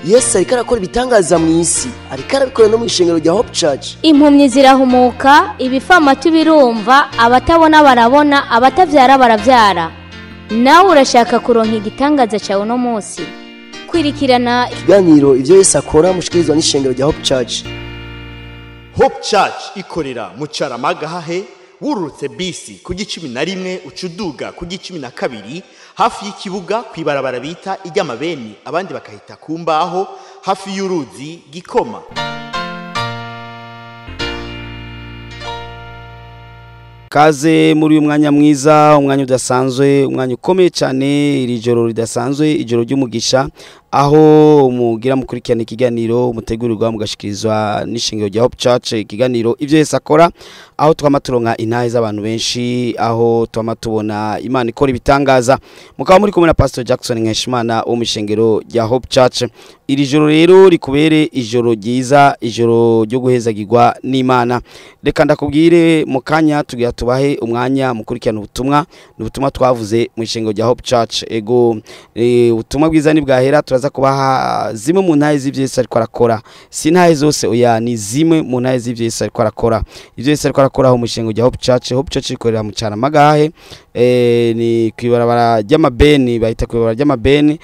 Yesu ariko arakora ibitangaza mu isi, ariko arabikora no mu ishengero rya Hope Church. Impumyi zirahumuka, ibifamatu birumva, abatabona barabona, abatavyara baravyara. Nawe urashaka kuronka igitangaza cyawe uno munsi? Kwirikirana ikiganiro ivyo Yesu akora mushikirizwa n'ishengero rya Hope Church. Hope Church ikorera mu Carama-Gahahe, wururutse bisi ku gicumi na rimwe ucuduga ku gicumi na kabiri hafi y'ikibuga kwibarabara bita iry'amabeni, abandi bakahita ku mbaho hafi y'uruzi Gikoma. Kaze muri uyu mwanya mwiza, umwanya udasanzwe, umwanya ukomeye cyane, iri joro ridasanzwe, ijoro ry'umugisha, aho mugira mukurikirana ikiganiro mutegurirwa mugashikirizwa n'ishengero rya Hope Church, ikiganiro ivyo Yesu akora, aho twama turonka intahe z'abantu benshi, aho twama tubona Imana ikora ibitangaza. Mukaba muri kumwe na Pastor Jackson Nkeshimana wo mu ishengero rya Hope Church. Iri joro rero rikubere ijoro ryiza, ijoro ryo guhezagirwa n'Imana. Reka ndakubwire mu kanya tugira tubahe umwanya mukurikirana ubutumwa, n'ubutumwa twavuze mu ishengero rya Hope Church. Ego ubutumwa bwiza ni bwahera, turaza kubaha zimwe mu ntahe z'ivyo Yesu ariko arakora. Si ntahe zose, oya, ni zimwe mu ntahe z'ivyo Yesu ariko arakora. Ivyo Yesu ariko arakora aho mu ishengero rya Hope Church. Hope Church ikorera mu Carama-Gahahe, ni kwibarabara ry'amabeni, bahita kwibarabara ry'amabeni.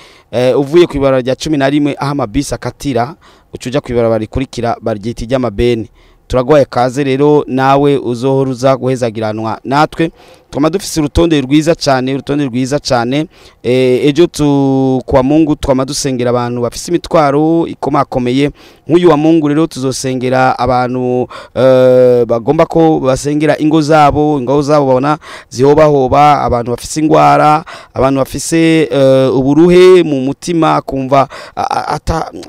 Uvuye kwibarabara rya 11 aho amabisi akatira, ucuja kwibarabara rikurikira baryita ry'amabeni. Turagwaye kaze rero nawe uzohora uza guhezagiranwa natwe. Twama dufise urutonde rwiza cyane, urutonde rwiza cyane. Ejo kwa Mungu twama dusengera abantu bafise imitwaro ikomakomeye. Nk'uyu wa Mungu rero tuzosengera abantu bagomba ko basengera ingo zabo, ingo zabo babona zihobahoba, abantu bafise ingwara, abantu bafise uburuhe mu mutima, akumva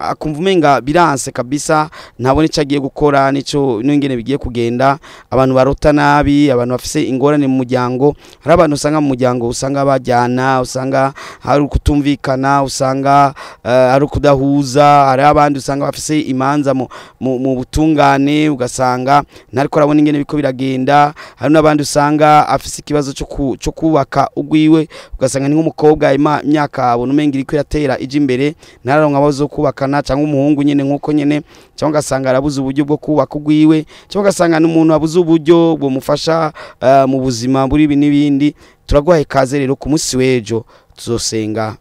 akumva umenga biranse kabisa, ntabone ico agiye gukora nico n'ingene bigiye kugenda, abantu barota nabi, abantu bafise ingorane mu muryango. Hari abantu usanga mu muryango usanga bajyana, usanga hari kutumvikana, usanga hari kudahuza, hari abandi usanga bafise imanza mu butungane, ugasanga ntariko arabona ingene biko biragenda. Hari n'abandi usanga afise ikibazo cyo kubaka ugwiwe, ugasanga ni nk'umukobwa imyaka abona umenga iriko iratera ije imbere, ntararonka abazo kubakana, cyangwa umuhungu nyene nkuko nyene, cyangwa ugasanga arabuze uburyo bwo kubaka ugwiwe, cyangwa ugasanga n'umuntu abuze uburyo bumufasha mu buzima buri ibi n'ibindi. Turaguhaye kaze rero ku munsi w'ejo tuzosenga,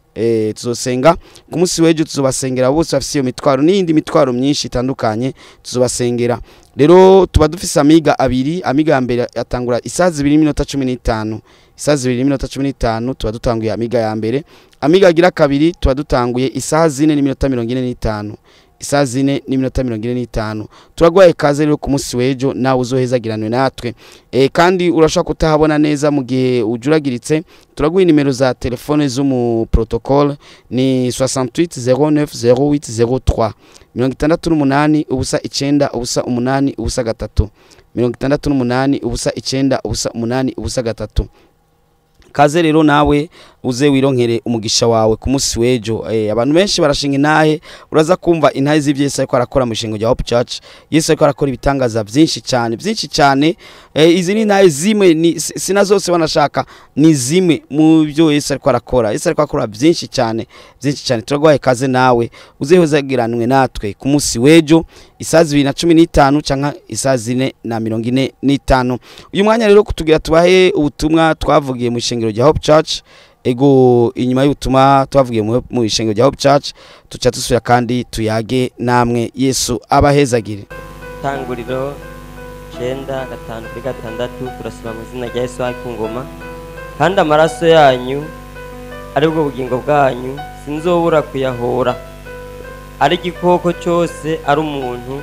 tuzosenga ku munsi w'ejo, tuzobasengera bose bafise iyo mitwaro n'iyindi mitwaro myinshi itandukanye, tuzobasengera. Rero tuba dufise amiga abiri. Amiga ya mbere atangura isaha 2:15, isaha 2:15 tuba dutanguye amiga ya mbere. Amiga agira kabiri tuba dutanguye isaha 4:45, isaha 4:45. Turagwaye kaze rero ku munsi w'ejo nawe uzohezagiranwe natwe. Kandi urashaka kutahabona neza mu gihe ujuragiritse, turaguha nimero za telefone z'umu protocole ni 68 09 08 03, 68 0 9 0 8 0 3, 68 0 9 0 8 0 3. Kaze rero nawe uze wironkere umugisha wawe ku munsi w'ejo. Abantu benshi barashinga intahe, uraza kumva intahe z'ivyo Yesu ariko arakora mu ishengero rya Hope Church. Yesu ariko arakora ibitangaza byinshi cyane, byinshi cyane. Izi ni intahe zimwe, ni sina zose wanashaka, ni zimwe mu byo Yesu ariko arakora. Yesu ariko akora byinshi cyane, byinshi cyane. Turagwaye kaze nawe uze hozagiranwe natwe ku munsi w'ejo isaha 2:15 canka isaha 4:45. Uyu mwanya rero kutugira tubahe ubutumwa twavugiye mu ishengero rya Hope Church. Ego inyuma y'ubutumwa twavugiye mu ishengero rya Hope Church, tuca tusubira kandi tuyage namwe. Yesu abahezagire. Tanguriro 9:5-6 turasoma mu izina rya Yesu ku ngoma. Kandi amaraso yanyu aribwo bugingo bwanyu, sinzobura kuyahora. Ari igikoko cyose ari umuntu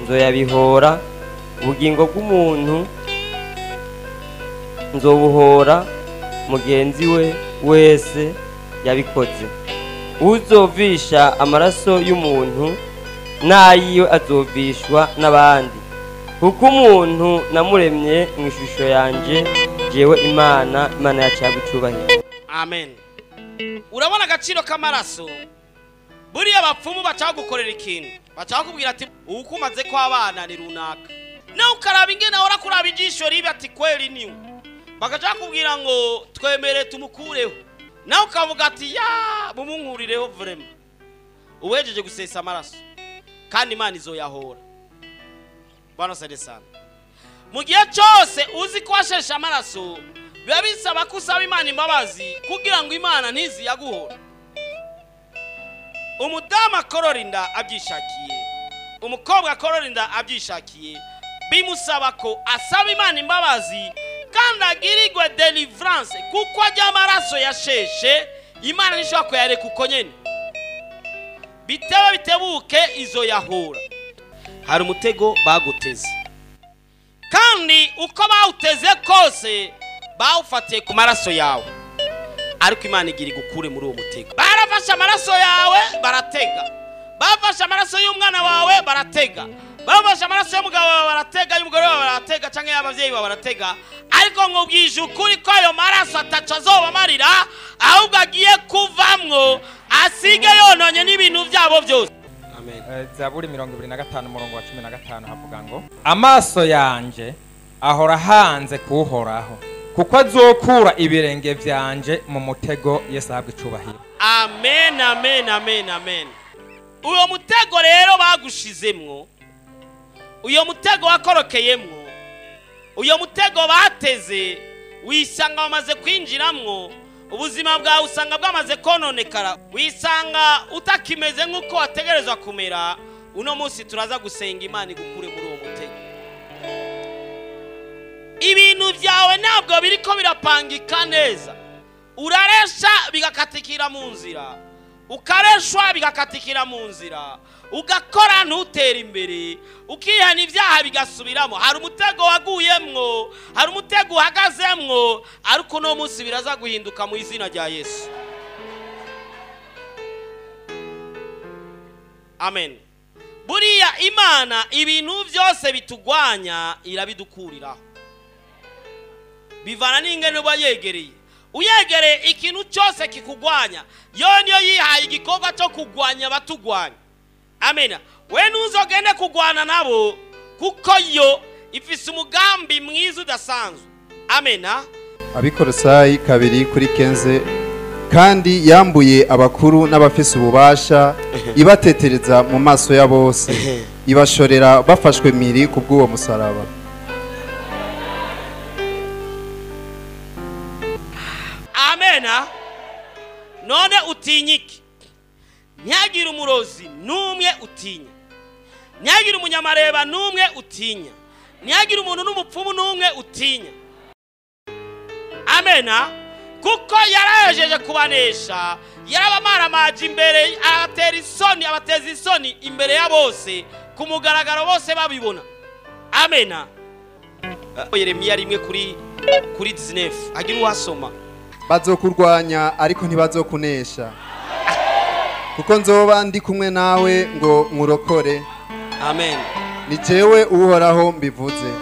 nzoyabihora, ubugingo bw'umuntu nzobuhora mugenzi we wese yabikoze. Uzovisha amaraso y'umuntu nayiwe azovishwa n'abandi, kuko umuntu namuremye mu ishusho yanje, jewe Imana, Imana yacu yagucubahira. Amen. Urabona agaciro k'amaraso? Buriya abapfumu bacagukorera ikintu, bacakubwira ati uwukumaze ko abana ni runaka, nawe ukaraba ingene ahora kuraba ijisho ribi ati kweli niwe, bakacakubwira ngo twemere tumukureho, nawe ukavuga ati ya bumunkurireho vraiment. Uwejeje gusesa amaraso kandi Imana izoyahora. Bwana sade sana. Mu gihe cyose uzi ko washeshe amaraso, biba bisaba ko usaba Imana imbabazi kugira ngo Imana ntiziyaguhora. Umudamu akorora inda abyishakiye, umukobwa akorora inda abyishakiye, bimusaba ko asaba Imana imbabazi kandi agirirwe deliverance, kuko ajya amaraso yasheshe Imana ntishobora kuyareka uko nyene. Bitebe bitebuke izo yahora. Hari umutego baguteze, kandi uko bawuteze kose bawufatiye ku maraso yawe, ariko Imana igira igukure muri uwo mutego. Barafashe amaraso yawe baratega, bafashe amaraso y'umwana wawe baratega, bafashe amaraso y'umugabo wawe baratega, y'umugore wawe baratega, canke y'abavyeyi bawe baratega, ariko nkubwije ukuri ko ayo maraso ataco azobamarira, ahubwo agiye kuvamwo asige yononye n'ibintu vyabo byose. Amen. Zaburi 25 umurongo wa 15 havuga ngo amaso yanje ahora hanze kuhoraho, kuko azokura ibirenge vyanje mu mutego. Yesu ahabwe icubahiro. Amen, amen, amen, amen. Uyo mutego rero bagushizemwo, uyo mutego wakorokeyemwo, uyo mutego bateze, wisanga wamaze kwinjiramwo, ubuzima bwawe usanga bwamaze kononekara, wisanga utakimeze nk'uko wategerezwa kumera. Uno munsi turaza gusenga Imana igukure muri uwo mutego. Ibintu byawe ntabwo biriko birapangika neza, uraresha bigakatikira mu nzira, ukareshwa bigakatikira mu nzira, ugakora ntutere imbere, ukihana ibyaha bigasubiramo. Hari umutego waguyemwo, hari umutego uhagazemwo, ariko uno munsi biraza guhinduka mu izina rya Yesu. Amen. Buriya Imana ibintu byose bitugwanya irabidukuriraho, bivana n'ingene uba yegereye. Uyegereye ikintu cyose kikugwanya, yo niyo yihaye igikorwa cyo kugwanya abatugwanya. Amena. We ntuzogende kugwana nabo, kuko yo ifise umugambi mwiza udasanzwe. Amena. Abikorosayi 2:15 kandi yambuye abakuru n'abafise ububasha, ibatetereza mu maso ya bose, ibashorera bafashwe miri kubw'uwo musaraba. Amena. None utinyiki? Ntihagire umurozi n'umwe utinya, ntihagire umunyamareba n'umwe utinya, ntihagire umuntu n'umupfumu n'umwe utinya. Amena. Kuko yarahejeje kubanesha, yarabamaramaje imbere, abatera isoni, abateza isoni imbere ya bose, ku mugaragaro bose babibona. Amena. Yeremiya 1 kuri 19 agira uwasoma. Bazokurwanya ariko ntibazokunesha, kuko nzoba ndi kumwe nawe ngo nkurokore. Amen. Ni jewe Uhoraho mbivuze.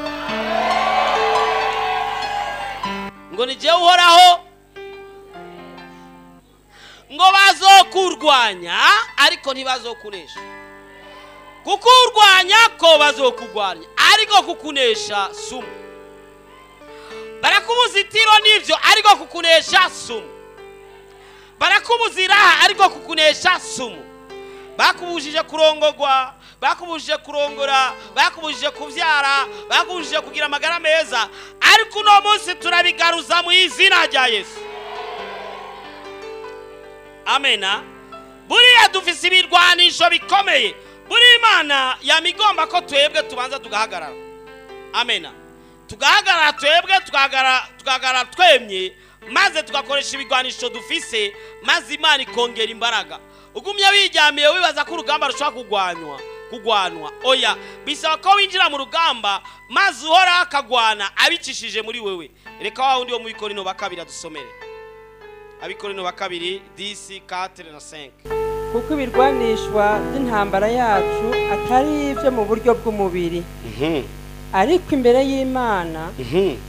Ngo ni jewe Uhoraho, ngo bazokurwanya ariko ntibazokunesha. Kukurwanya ko bazokurwanya, ariko kukunesha sumu. Barakubuza itiro n'ivyo, ariko kukunesha sumu. Barakubuza iraha, ariko kukunesha sumu. Bakubujije kurongogwa, bakubujije kurongora, bakubujije kuvyara, bakubujije kugira amagara meza, ariko uno munsi turabigaruza mu izina rya Yesu. Amena. Buriya dufise ibirwanisho bikomeye. Buri Imana yamigomba ko twebwe tubanza tugahagarara. Amena. Tugahagarara twebwe, tugahagarara twemye, maze tugakoresha ibigwanisho dufise, maze Imana ikongera imbaraga. Ugumya wijyamiye wibaza ko urugamba rushobora kugwanwa, oya, bisaba ko winjira mu rugamba maze uhora akagwana abicishije muri wewe. Reka wa wundi wo mu Bikorino ba 2 dusomere. Abikorino ba 2 10 4 na 5. Kuko ibirwanishwa by'intambara yacu atari ibyo mu buryo bw'umubiri, ariko imbere y'Imana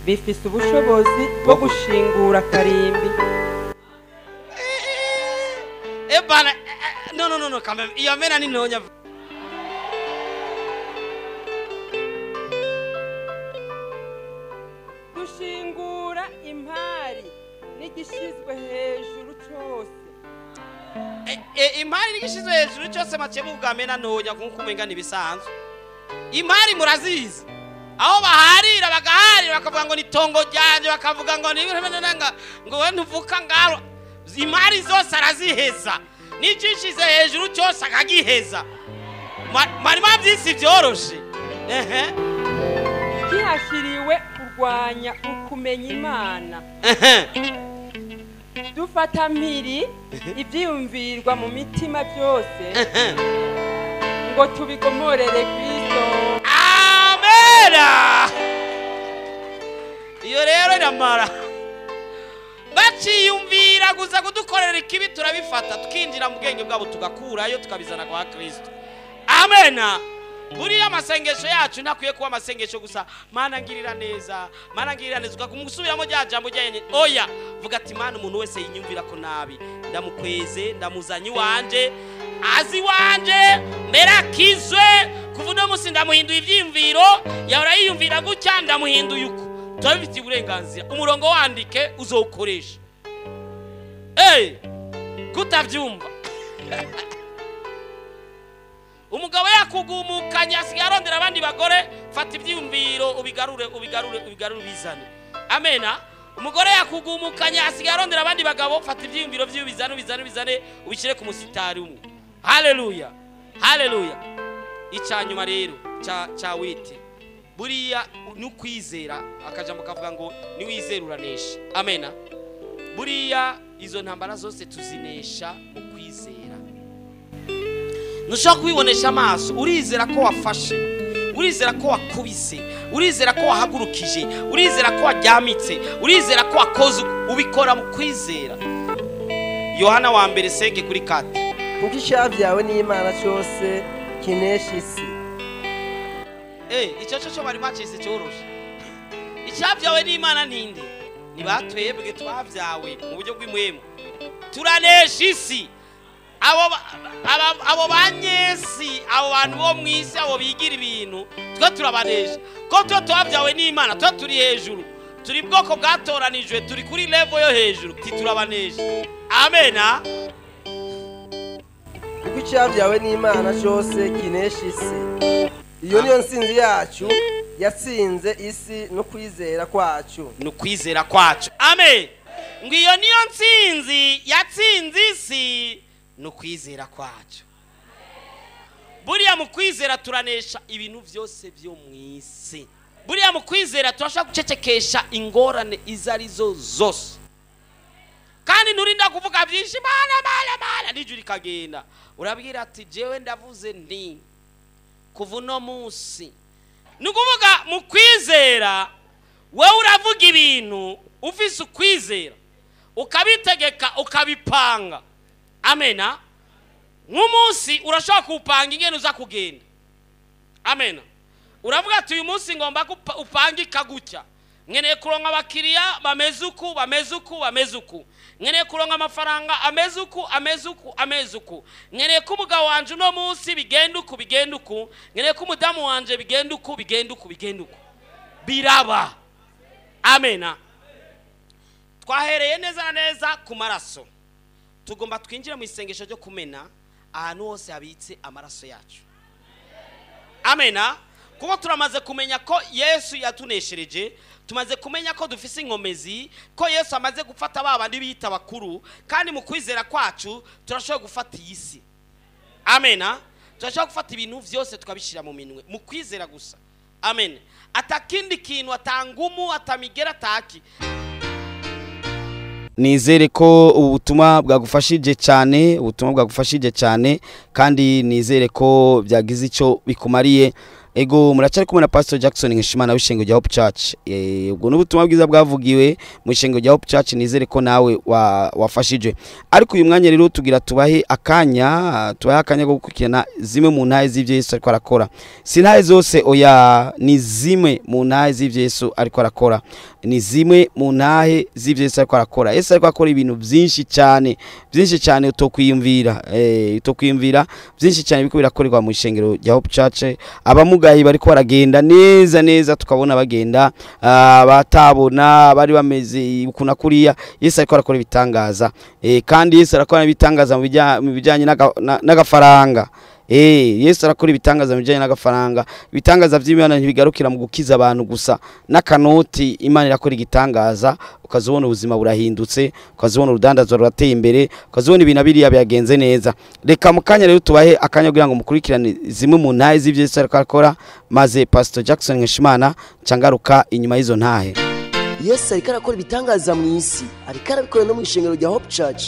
bifise ubushobozi bwo gushingura karimbi. Bana, no no no no, quand même. Iyo amena ni ntonya. Gushingura impari n'igishizwe hejuru cyose. Imari nigishizwe hejuru cyose makebuga amena ntonya nkuko umenga nibisanzwe. Imari murazizi aho baharira bagaharira bakavuga ngo ni tongo ryanje, bakavuga ngo ni ngo we ntuvuka ngaro. Imari zose araziheza, n'icishize hejuru cyose akagiheza. Mari mavyisi vyoroshe. Ehe, Kihashiriwe kurwanya ukumenya Imana. Ehe, Dufata mpiri ivyiyumvirwa mu mitima byose ngo tubigomorere Kristo. Amena. Iyo rero iramara baciyumvira gusa kudukorera ikibi, turabifata tukinjira mu bwenge bwabo tugakurayo tukabizana kwa Kristo. Amena. Buriya amasengesho yacu ntakwiye kuba amasengesho gusa Mana ngirira neza, Mana ngirira neza, ukamusubiramo rya jambo ryanyu. Oya, vuga ati Mana umuntu wese yinyumvira ko nabi ndamukweze, ndamuzanye iwanje, azi iwanje mbere akizwe. Kuva uno munsi ndamuhinduye ivyiyumviro, yahora yiyumvira gutya ndamuhinduye uko. Turabifitiye uburenganzira. Umurongo wandike uzowukoresha. Kutavyumva umugabo yakugumukanye asigaye arondera abandi bagore, fata ivyiyumviro ubigarure ubigarure ubigarure ubizane. Amena. Umugore yakugumukanye asigaye arondera abandi bagabo, fata ivyiyumviro vyiwe ubizane ubizane ubizane ubishyire ku musitari umwe. Haleluya, haleluya. Icanyuma rero ca wite buriya ni ukwizera. Akajambo kavuga ngo niwizera uranesha. Amena. Buriya izo ntambara zose tuzinesha mu kwizera. Ntushobora kubibonesha amaso. Urizera ko wafashe, urizera ko wakubise, urizera ko wahagurukije, urizera ko waryamitse, urizera ko wakoze, ubikora mu kwizera. Yohana wa mbere 5:4. Kuko icavyawe n'Imana cyose kinesha isi. Icyo cyo bari bacise cyoroshe. Icavyawe n'Imana ninde? Ni batwebwe twavyawe mu buryo bw'imwemu, turanesha isi. Abo banyesi, abo bantu bo mwisi, abo bigira ibintu, twe turabanesha. Ko twe twavyawe n'Imana, twe turi hejuru, turi bwoko bwatoranijwe, turi kuri level yo hejuru, turabanesha. Amena. Kuko icavyawe n'Imana cyose kinesha isi. Iyo niyo nsinzi yacu yatsinze isi no kwizera kwacu. No kwizera kwacu. Amen. Ngo iyo niyo nsinzi yatsinze isi no kwizera kwacu. Buriya mu kwizera turanesha ibintu byose byo mwisi. Buriya mu kwizera turashaka gucecekesha ingorane izo arizo zose. Kandi nturinda kuvuga byinshi mana mana mana n'ijuru rikagenda. Urabwira ati jewe ndavuze nti kuva uno munsi. Ni ukuvuga mu kwizera wowe uravuga ibintu ufise ukwizera, ukabitegeka ukabipanga. Amena. Nk'umunsi urashobora kuwupanga ingene uza kugenda. Amena. Uravuga ati uyu munsi ngomba upangika gutya, nkeneye kuronka abakiriya bameze uku bameze uku bameze uku, nkeneye kuronka amafaranga ameze uku ameze uku ameze uku, nkeneye ko umugabo wanje uno munsi bigenda uku bigenda uku, nkeneye ko umudamu wanje bigenda uku bigenda uku bigenda uku. Biraba. Amena. Twahereye neza na neza ku maraso. Tugomba twinjira mu isengesho ryo kumena ahantu hose habitse amaraso yacu. Amena. Kuko turamaze kumenya ko Yesu yatuneshereje, tumaze kumenya ko dufise inkomezi, ko Yesu amaze gufata babandi bita bakuru, kandi mu kwizera kwacu turashobora gufata iyi si. Amena. Turashobora gufata ibintu vyose tukabishira mu minwe mu kwizera gusa. Amen. Atakindi kintu, atangumu, atamigera, ataki. Nizere ko ubutumwa bwagufashije cyane, ubutumwa bwagufashije cyane, kandi nizere ko byagize icyo bikumariye. Ego muracari kumwe na Pastor Jackson Nkeshimana w'ishengo rya Hope Church. Ubwo n'ubutumwa bwiza bwavugiwe mu ishengo rya Hope Church, nizere ko nawe wafashije. Ariko uyu mwanya rero tugira tubahe akanya, tubahe akanya ko gukurikirana zimwe mu ntahe z'ivyo Yesu ariko arakora. Si ntahe zose, oya, ni zimwe mu ntahe z'ivyo Yesu ariko arakora. Ni zimwe mu ntahe z'ivyo Yesu ariko arakora. Yesu ariko akora ibintu byinshi cyane, byinshi cyane utokwiyumvira, utokwiyumvira byinshi cyane biko birakorerwa mu ishengero rya Hope Church. Abamuga Abamugaye bariko baragenda neza neza, tukabona bagenda, batabona bari bameze ukuna kuriya. Yesu ariko arakora ibitangaza, kandi Yesu arakora ibitangaza mu bijyanye n'agafaranga. Yesu arakora ibitangaza mu bijyanye n'agafaranga. Ibitangaza by'Imana ntibigarukira mu gukiza abantu gusa, n'akanoti Imana irakora igitangaza, ukazibona ubuzima burahindutse, ukazibona urudandazwa rurateye imbere, ukazibona ibintu biriya byagenze neza. Reka mu kanya rero tubahe akanya kugira ngo mukurikirane zimwe mu ntahe z'ibyo Yesu ariko arakora, maze Pastor Jackson Nkeshimana ncangaruka inyuma y'izo ntahe. Yesu ariko arakora ibitangaza mu isi, ariko arabikora no mu ishengero rya Hope Church.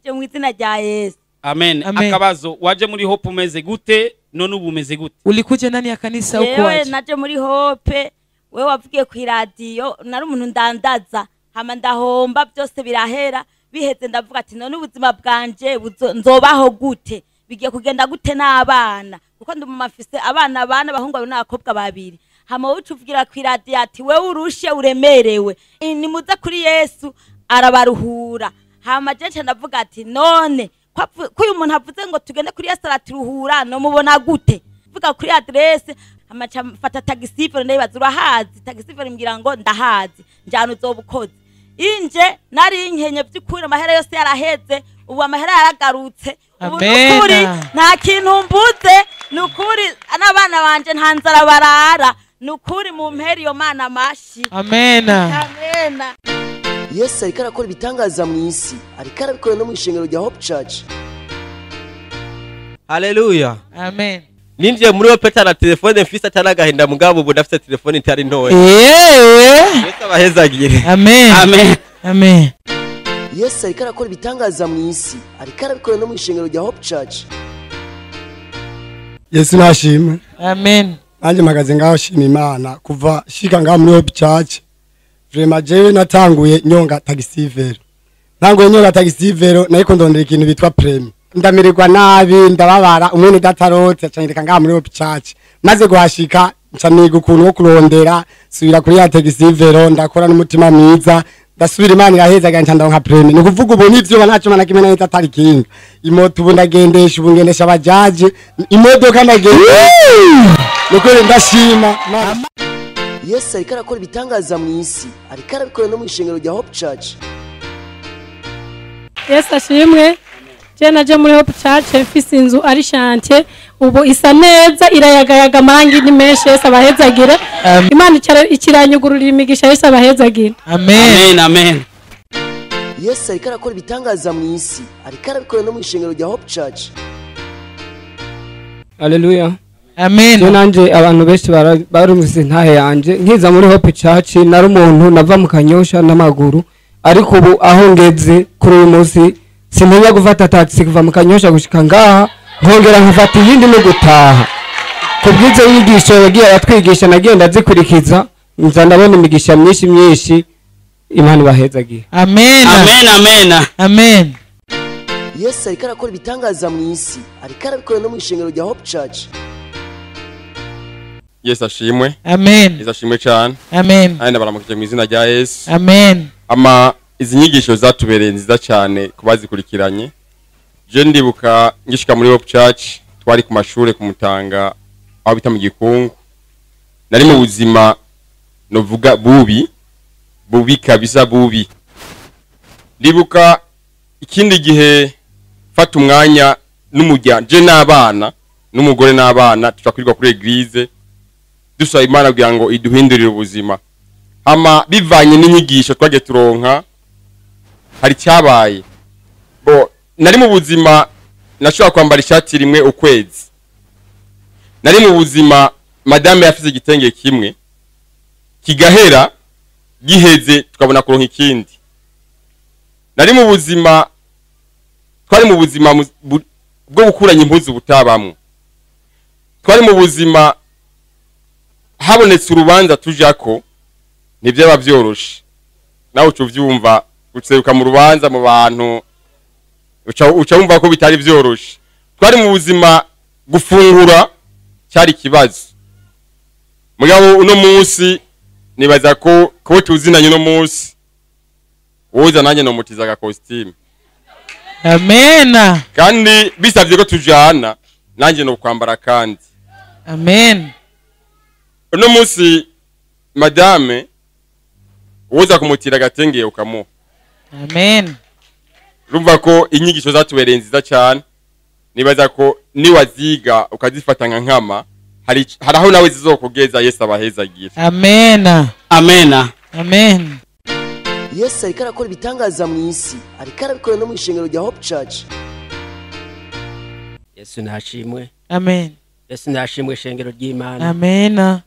Mu izina rya Yesu. Amen. Amen. Akabazo, waje muri Hope umeze gute none ubu umeze gute? Ulikuja ndani ya kanisa huko Yewe waje? naje muri Hope, wewe wavugiye ku radio, nari umuntu ndandaza, hama ndahomba byose birahera, biheze ndavuga ati none ubuzima bwanje nzobaho gute? Bigiye kugenda gute n'abana? Kuko ndi mu mafise abana bana bahungu babiri n'abakobwa babiri. Hama wowe ucuvugira ku radio ati wewe urushe uremerewe, nimuze kuri Yesu arabaruhura. Hama jeje ndavuga ati none ko uyu muntu avuze ngo tugende kuri Yesu araturuhura, no mubona gute? Vuga kuri adresse, amaca mfata taxi ndayibaza urahazi? Taxi mbwira ngo ndahazi, njyana uzobukoze. Inje nari nkenye by'ukuri, amahera yose yaraheze, ubu amahera yaragarutse. Ubu nukuri nta kintu mbuze, nukuri n'abana banje nta nzara barara, nukuri mu mpera iyo Mana amashi. Amen. Amen. Yesu ariko arakora ibitangaza mu isi, ariko arabikora no mu ishengero rya Hope Church. Haleluya. Amen. Ninjiye muri Hope na telefone mfise ataragahinda, mugabo ubu ndafise telefone itari ntoya. Yesu abahezagire. Amen. Amen. Amen. Yesu ariko arakora ibitangaza mu isi, ariko arabikora no mu ishengero rya Hope Church. Yesu nashimwe. Amen. Nanjye mpagaze ngaho shima Imana kuva shika ngaho muri Hope Church. Vrema jewe natanguye nyonga taxi-vero. Ntanguye nyonga taxi-vero nariko ndondera ikintu bitwa premi. Ndamererwa nabi, ndababara, umwene datarotse acanyereka ngaha muri Hope Church. Maze guhashika nca niga ukuntu wo kurondera, subira kuri ya taxi-vero, ndakora n'umutima mwiza, ndasubira Imana iraheza nca ndonka premi. Ni ukuvuga ubu nivyo ntacyo mana kimwe nahita atari kinga. Imoto ubu ndagendesha, ubu ngendesha abajaji, imodoka ndagendesha. Nukuri ndashima. Yesu ariko arakora ibitangaza mu isi, ariko arabikora no mu ishengero rya Hope Church. Yesu ashimwe. Je naje muri Hope Church mfise inzu ari chantier, ubu isa neza irayagayaga, amarangi ni menshi. Yesu abahezagire. Imana ikiranyugururira imigisha. Yesu abahezagire. Amen. Amen. Amen. Yesu ariko arakora ibitangaza mu isi, ariko arabikora no mu ishengero rya Hope Church. Haleluya. Amen. Je nanje abantu benshi barumvise ntahe yanje nkiza muri Hope Church, nari umuntu nava mu Kanyosha n'amaguru, ariko ubu aho ngeze kuri uyu munsi sintinya gufata taxi kuva mu Kanyosha gushika ngaha, nkongera nkafata iyindi no gutaha. Kubwizo nyigisho yagiye aratwigisha nagenda zikurikiza, nza ndabona imigisha myinshi myinshi. Imana ibahezagiye. Amen. Amen. Amen. Amen. Yesu ariko arakora ibitangaza mu isi, ariko arabikora no mu ishengero rya Hope Church. Yesu ashimwe. Amen. Yesu ashimwe cyane. Amen. Andi baramukije mu izina rya Yesu. Amen. Ama izi nyigisho zatubereye nziza cyane kubazikurikiranye. Je ndibuka ngishika muri Hope Church, twari ku mashure kumutanga aho bita mu Gikungu. Nari mu buzima novuga bubi, bubi kabisa bubi. Ndibuka ikindi gihe fata umwanya n'umuryango, je n'abana, n'umugore n'abana tutakwirwa kuri eglise, dusaba Imana kugira ngo iduhindurire ubuzima. Ama bivanye n'inyigisho twagiye turonka, hari cyabaye. Bo nari mu buzima nashobora kwambara ishati rimwe ukwezi. Nari mu buzima madame yafize igitenge kimwe kigahera, giheze tukabona kuronka ikindi. Nari mu buzima, twari mu buzima bwo gukuranya impuzu butabamwe. Twari mu buzima habonetse urubanza tujako ntibyaba byoroshe. Nawe ucuvyumva guseruka mu rubanza mu bantu, uca wumva ko bitari byoroshe. Twari mu buzima gufungura cyari kibazo. Mugabo uno munsi nibaza ko tuzinanye uno munsi, woza nanjye no mutiza ga costume. Amen. Kandi bisavye ko tujana, Nanjye no kwambara kandi. Amen. Uno munsi madame uza kumutira agatenge ukamuha. Amen. Urumva ko inyigisho zatubereye nziza cyane. Nibaza ko niwaziga ukazifata nka nkama hari aho nawe zizokugeza. Yesu abahezagira. Amen. Amen. Amen. Yesu ariko arakora ibitangaza mu isi, ariko arabikora no mu ishengero rya Hope Church. Yesu nashimwe. Amen. Yesu nashimwe ishengero ry'Imana. Amen.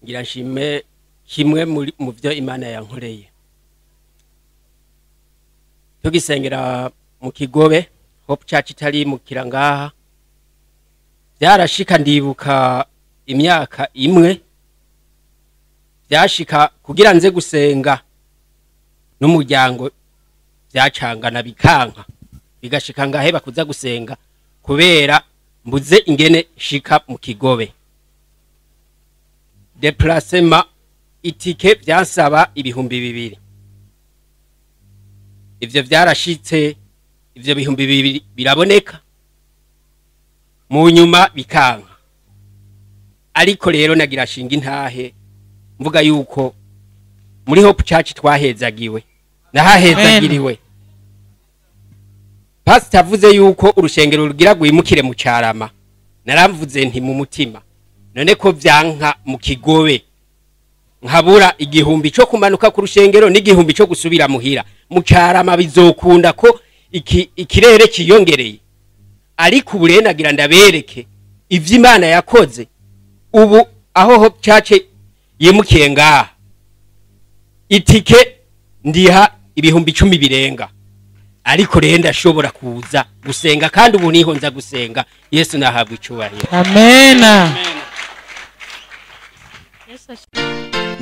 Ngira nshime kimwe mu byo Imana yankoreye. Tugisengera mu Kigobe, Hope Church itari mu kirangaha. Byarashika ndibuka imyaka imwe byashika kugira nze gusenga n'umuryango byacangana bikanka bigashika ngaheba kuza gusenga kubera mbuze ingene shika mu Kigobe. Déplacement itike byansaba 2000. Ivyo byarashitse, ivyo 2000 biraboneka mu nyuma bikanka. Ariko rero nagira shinga intahe mvuga yuko muri Hope Church twahezagiwe, nahahezagiriwe. Pastor avuze yuko urushengero rugira gwimukire mu Carama. Naravuze nti mu mutima, none ko vyanka mu Kigobe nkabura 1000 cyo kumanuka ku rushengero n'igihumbi cyo gusubira muhira, mu Carama bizokunda ko ikirere kiyongereye. Ariko uburenagira ndabereke ivyo Imana yakoze. Ubu aho Hope Church yimukiye ngaha, itike ndiha 10,000 birenga, ariko rero ndashobora kuza gusenga kandi ubu niho nza gusenga. Yesu nahabwa icyubahiro. Amen.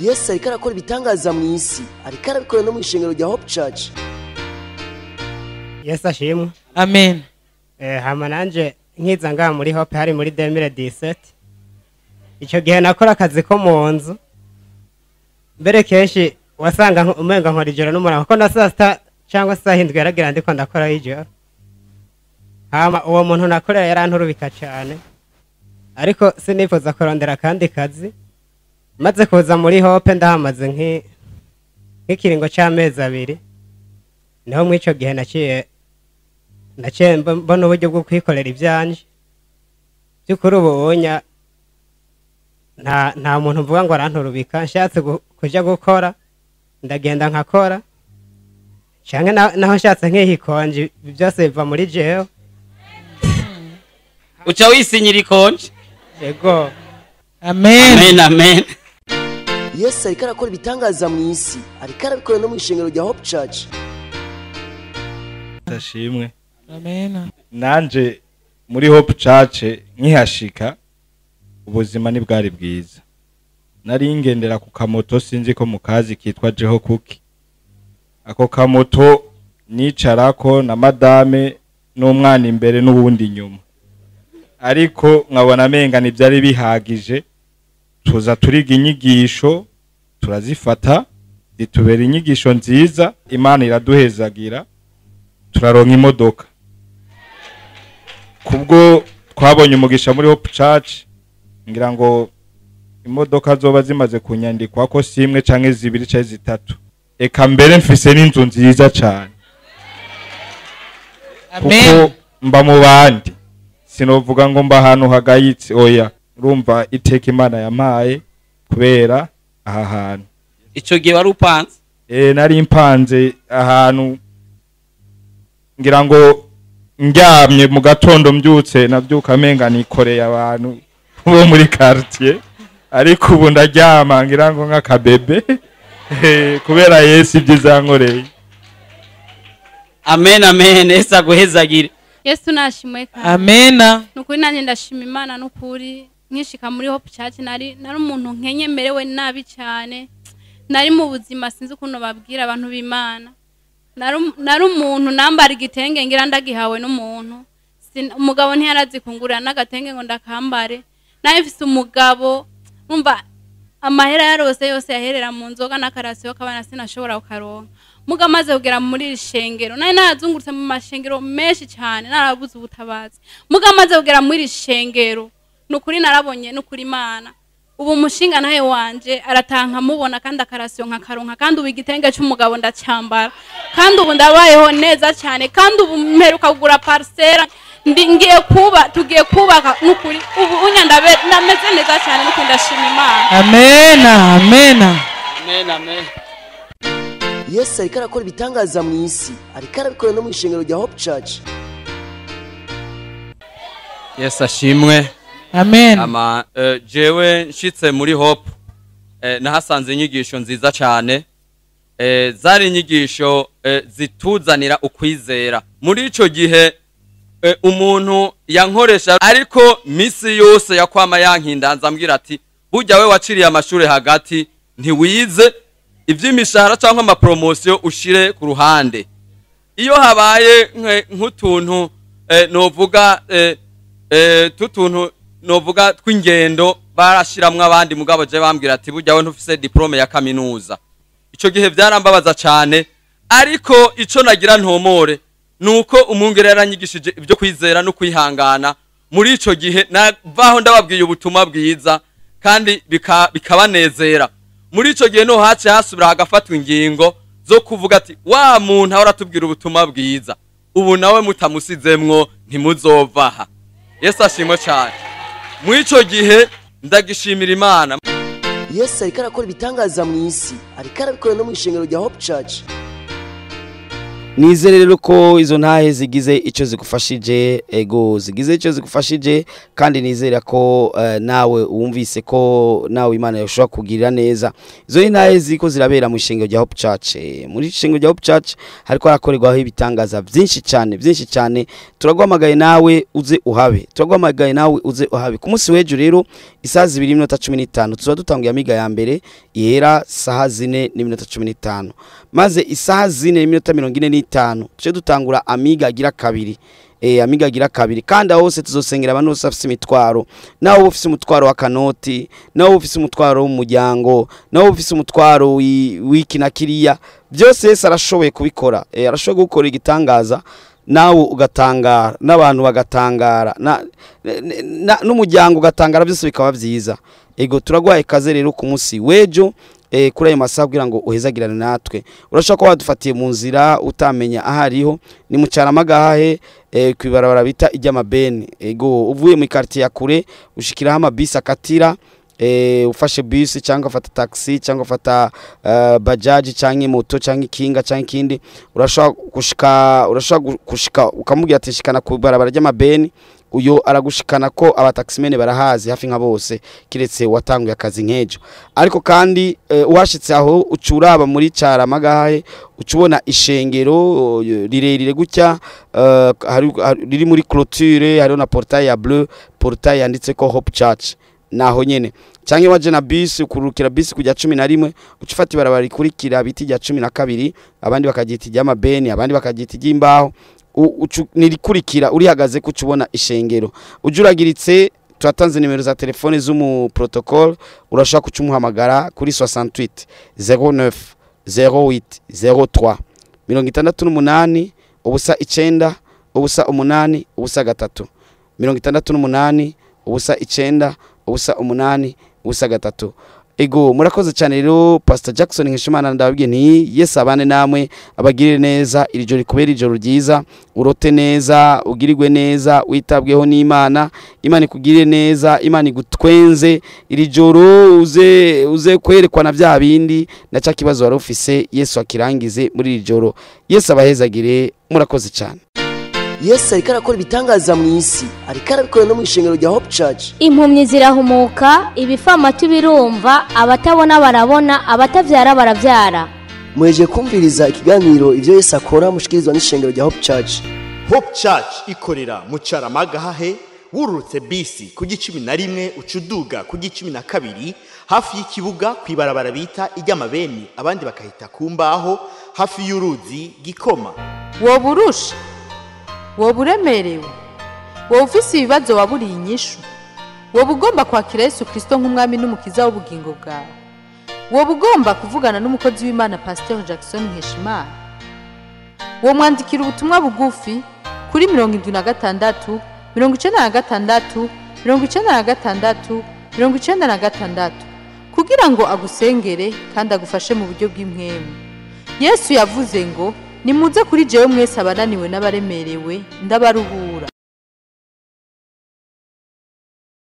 Yesu ariko arakora ibitangaza mu isi, ariko arabikora no mu ishengero rya Hope Church. Yesu ashimwe. Amen. Hama nanje nkiza ngaha muri Hope hari muri 2017. Icyo gihe nakora akazi ko mu nzu. Mbere kenshi wasanga umenga nkora ijoro n'umurango, kuko na saa sita cyangwa saa hindwi yaragira ndiko ndakora ijoro. Hama uwo muntu nakorera yaranturubika cyane, ariko sinifuza kurondera akandi kazi. Maze kuza muri Hope ndahamaze nk'ikiringo cy'amezi 2. Niho muri ico gihe naciye mbona uburyo bwo kwikorera ibyanje. By'ukuri ubunya nta muntu mvuga ngo aranturubika. Nshatse kuja gukora ndagenda nkakora, canke naho nshatse nkihikonje byose biva muri jewe. Uca wisinyira ikonje. Yego. Amen. Amen, amen. Yesu ariko arakora ibitangaza mu isi, ariko arabikora no mu ishengero rya Hope Church. Ndashimwe. Amen. Nanje muri Hope Church nkihashika ubuzima ni bwari bwiza. Nari ngendera ku kamoto sinzi ko mukazi kitwa Jeho Kuki. Ako kamoto nicarako na madame n'umwana imbere n'ubundi inyuma. Ariko nkabona amenga ntibyari bihagije. Tuza turiga inyigisho turazifata, zitubera inyigisho nziza. Imana iraduhezagira turaronka imodoka. Kubwo twabonye umugisha muri Hope Church, ngira ngo imodoka zoba zimaze kunyandikwa ko simwe canke zibiri canke zitatu. Eka mbere mfise n'inzu nziza cyane. Amen. Kuko mba mu bandi, sinovuga ngo mba ahantu hagayitse, oya. Urumva iteka Imana yampaye kubera aha hantu. Ico gihe wari upanze? Nari mpanze ahantu ngira ngo ndyamye mu gatondo mbyutse nabyuka menga nikoreye abantu bo muri quartier, ariko ubu ndaryama ngira ngo nk'akabebe kubera Yesu ibyiza yankoreye. Amen, amen. Yesu aguhezagire. Yesu nashimwe kandi. Amen. Nukuri nanjye ndashima Imana nukuri nkishika muri Hope Church nari umuntu nkenyemerewe nabi cyane. Nari mu buzima sinzi ukuntu babwira abantu b'Imana. Nari umuntu nambara igitenge ngira ndagihawe n'umuntu. Umugabo ntiyarazi kungurira n'agatenge ngo ndakambare. Naye mfise umugabo umva amahera yarose yose yaherera mu nzoga n'akarasiyo kabana sinashobora kukaronka. Muga maze kugera muri iri shengero, nari narazungurutse mu mashengero menshi cyane, narabuze ubutabazi. Muga maze kugera muri iri shengero, nukuri narabonye nukuri Imana. Ubu umushinga nawe wanje aratanka mubona kandi akarasiyo nkakaronka, kandi ubu igitenge cy'umugabo ndacyambara, kandi ubu ndabayeho neza cyane, kandi ubu mperuka kugura parcelle, ngiye kuba tugiye kubaka nukuri ubu unya ndameze neza cyane, nukuri ndashima Imana. Amen, amen. Amen, amen. Yesu ariko arakora ibitangaza mu isi, ariko arabikora no mu ishengero rya Hope Church. Yesu ashimwe. Amen. Ama jewe nshitse muri Hope nahasanze inyigisho nziza cyane, zari inyigisho zituzanira ukwizera. Muri ico gihe umuntu yankoresha, ariko misi yose yakwama yankindanza ambwira ati burya we waciriye amashure hagati ntiwize ivy'imishahara cyangwa ama promotion ushire ku ruhande. Iyo habaye nk'utuntu novuga tutuntu novuga tw'ingendo barashiramwe abandi, mugabo je bambwira ati burya we ntufise diplome ya kaminuza. Ico gihe byarambabaza cyane, ariko ico nagira ntomore nuko umwungere yaranyigishije ibyo kwizera no kwihangana. Muri ico gihe navaho ndababwiye ubutumwa bwiza kandi bikabanezera. Muri ico gihe no hace hasubira hagafatwa ingingo zo kuvuga ati wa muntu ahora atubwira ubutumwa bwiza, ubu nawe mutamusizemwo ntimuzovaha. Yesu ashimwe cyane. Muri ico gihe ndagishimira Imana. Yesu ariko arakora ibitangaza mu isi, ariko arabikora no mu ishengero rya Hope Church. Nizere rero ko izo ntahe zigize ico zigufashije, ego zigize ico zigufashije, kandi nizera ko nawe wumvise ko nawe Imana yoshobora kugirira neza. Izo ntahe ziko zirabera mu ishengero rya Hope Church. Muri ishengero rya Hope Church hariko harakorerwaho ibitangaza byinshi cyane, byinshi cyane. Turaguhamagaye nawe uze uhabe, turaguhamagaye nawe uze uhabe. Ku munsi w'ejo rero isaha 2:15 tuzoba dutanguye amiga ya mbere ihera saha 4:15, maze isaha 4:45 tuje dutangura amiga agira kabiri. Amiga agira kabiri, kandi aho hose tuzosengera abantu bose bafise imitwaro. Nawe ufise umutwaro wa kanoti, nawe ufise umutwaro w'umuryango, nawe ufise umutwaro w'iki na kiriya, byose Yesu arashoboye kubikora. Arashoboye gukora igitangaza, nawe ugatangara, n'abantu bagatangara, n'umuryango ugatangara, byose bikaba byiza. Ego turagwaye kaze rero ku munsi w'ejo kuri ayo masaha kugira ngo uhezagirane natwe. Urashobora kuba wadufatiye mu nzira utamenya ahariho, ni mu Caramagahahe kwibarabara bita ijy'amabeni. Ego uvuye mu quartier ya kure ushikiraho amabisi akatira, ufashe bisi cyangwa ufata taxi cyangwa ufata bajaji cyangwa moto cyangwa ikinga cyangwa ikindi, urashobora gushika ukamubwira ati shikana ku barabara ry'amabeni, uyo aragushikana ko abataximene barahazi hafi nka bose, kiretse watanguye akazi nkejo. Ariko kandi uwashitse aho ucuraba muri Caramagahahe ucubona ishengero rirerire gutya, riri muri clôture, hariho na portail ya bleu, portail yanditse ko Hope Church, naho nyene. Canke waje na bisi ukurukira bisi kujya 11 ucufata ibarabara rikurikira biti rya 12, abandi bakagita iry'amabeni, abandi bakagita iry'imbaho, nirikurikira urihagaze kucubona ishengero. Ujuragiritse twatanze nimero za telefone z'umu protocol, urashaka kucumuhamagara kuri 68 09 08 03 68 ubusa 9 ubusa 8 ubusa 3 68 ubusa 9 ubusa 8 ubusa 3. Ego murakoze cyane rero Pastor Jackson Nkeshimana, ndababwiye nti Yesu abane namwe, abagirire neza, iri joro rikubere ijoro ryiza, urote neza, ugirirwe neza, witabweho n'Imana, Imana ikugirire neza, Imana igutwenze iri joro, uze kwerekwa na bya bindi na cya kibazo wari ufise, Yesu akirangize muri iri joro. Yesu abahezagire, murakoze cyane. Yesu ariko arakora ibitangaza mu isi, ariko arabikora no mu ishengero rya Hope Church. Impumyi zirahumuka, ibifamatu birumva, abatabona barabona, abatavyara baravyara. Mweje kumviriza ikiganiro ivyo Yesu akora mushikirizwa n'ishengero rya Hope Church. Hope Church ikorera mu Caramagahahe, wururutse bisi ku 11 ucuduga ku 12 hafi y'ikibuga kwibarabara bita ijy'amabeni, abandi bakahita kumbaho hafi y'uruzi Gikoma. Woburusha, woba uremerewe, woba ufise ibibazo waburiye inyishu, woba ugomba kwakira Yesu Kristo nk'umwami n'umukiza w'ubugingo bwawe. Woba ugomba kuvugana n'umukozi w'Imana Pasteur Jackson Nkeshimana? Womwandikira ubutumwa bugufi kuri 76 96 96 96 kugira ngo agusengere kandi agufashe mu buryo bw'impwemu. Yesu yavuze ngo: nimuze kuri jewe mwese abananiwe n'abaremerewe, ndabaruhura.